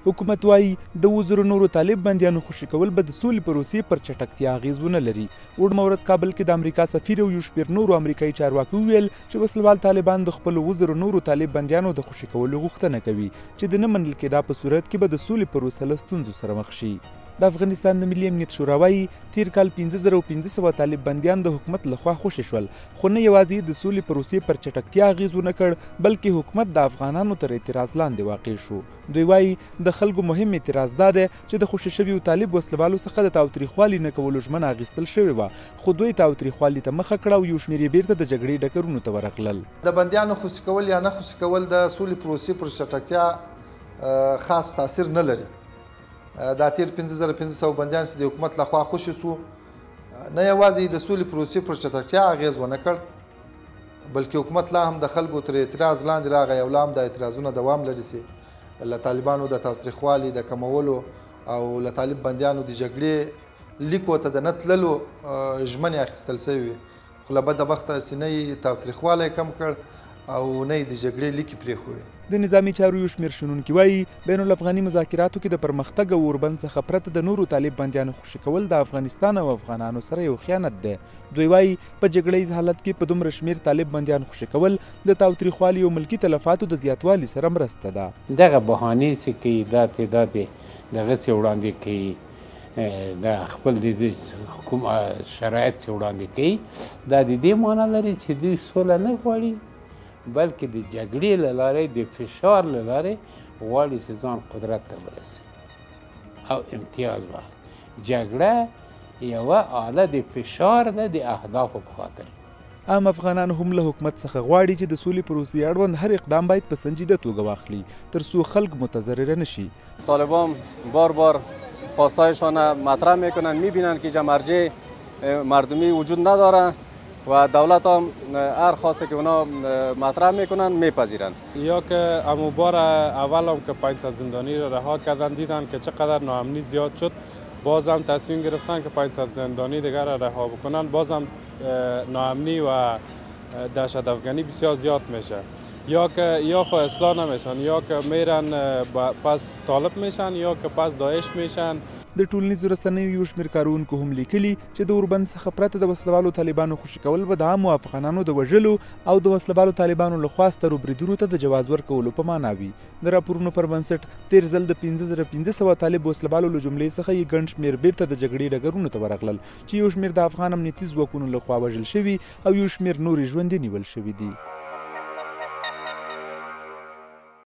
حکومت وايي، د 7000 نورو طالب بندیانو خوشې کول به د سولې پروسې پر چټکتیا اغېز ونه لري. وړمه ورځ کابل کې د امریکا سفیر او یو شمېر نورو امریکایي چارواکو وویل چې وسلوال طالبان د خپلو 7000 نورو طالب بندیانو د خوشې کولو غوښتنه کوي، چې د نه منل کېدا په صورت کې به د سولې پروسه له ستونزو سره مخ شي. د افغانستان د ملي امنیت شورا وایي، تېر کال 5500 طالب بندیان د حکومت لخوا خوشې شول، خو نه یوازې د سولې پروسې پر چټکتیا اغېز ونه کړ، بلکې حکومت د افغانانو تر اعتراض لاندې واقع شو. دوی وایي، د خلکو مهم اعتراض دا دی چې د خوشې شویو طالب وسلوالو څخه د تاوتریخوالي نه کولو ژمنه اخیستل شوې وه، خو دوی تاوتریخوالي ته مخه کړه او یو شمېر یې بیرته د جګړې ډګرونو ته ورغلل. د بندیانو خوشې کول یا نه خوشې کول د سولې پروسې پر چټکتیا خاص تاثیر نه لري. دا تیر 5500 بندیان چې د حکومت لخوا خوشې سو، نه یوازې د سولې پروسې پر چټکتیا اغېز ونه کړ، بلکې حکومت لا هم د خلکو تر اعتراض لاندې راغی او لا هم دا اعتراضونه دوام لري چې له طالبانو د تاوتریخوالي د کمولو او له طالب بندیانو د جګړې لیکو ته د نه تللو ژمنې اخیستل سوې وې، خو له بده بخته چې نه یې تاوتریخوالی کم کړ او نه یې د جګړې لیکې پرېښووې. د نظامي چارو یو شمېر شنونکي وایي، بین الافغاني مذاکراتو کې د پرمختګ او اوربند څخه پرته د نورو طالب بندیانو خوشې کول د افغانستان او افغانانو سره یو خیانت دی. دوی وایي، په جګړه ییز حالت کې په دومره شمېر طالب بندیان خوشې کول د تاوتریخوالي او ملکي تلفاتو د زیاتوالي سره مرسته ده. دغه بهانې چې کوي، دا تعداد دغسې وړاندې کوي، د خپل د کوم شرایط چې وړاندې کوي، دا د دې معنا لري چې دوی سوله نه غواړي، بلکې د جګړې له لارې، د فشار له لارې غواړي چې ځان قدرت ته ورسوي او امتیاز واخلي. جګړه یوه آله د فشار ده د اهدافو په خاطر. عام افغانان هم له حکومت څخه غواړي چې د سولې پروسې اړوند هر اقدام باید په سنجیده توګه واخلي، تر څو خلک متضرره نه شي. طالبان بار بار خواستهایشان مطرح میکنن، میبینن که مرجع مردمی وجود نداره و دولت هم هر خواسته که اونا مطرح میکنن میپذیرن. یا که امو بار اول هم که 500 زندانی را رها کردن، دیدن که چقدر ناامنی زیاد شد، باز هم تصمیم گرفتن که 500 زندانی دیگر را رها بکنن، باز هم ناامنی و دهشت افغانی بسیار زیاد میشه. یا که یا خو اصلاح نمیشن، یا که میرن پس طالب میشن، یا که پس داعش میشن. د ټولنیزو رسنیو یو شمېر کاروونکو هم لیکلي چې د اوربند څخه پرته د وسلوالو طالبانو خوشې کول به د عامو افغانانو د وژلو او د وسلوالو طالبانو لخوا سترو بریدونو ته د جواز ورکولو په معنا وي. د راپورونو پر بنسټ تېر ځل د 5500 طالب وسلوالو له جملې څخه یې ګڼ شمېر بیرته د جګړې ډګرونو ته ورغلل، چې یو شمېر د افغان امنیتي ځواکونو لخوا وژل شوي او یو شمېر نور یې ژوندي نیول شوي دي.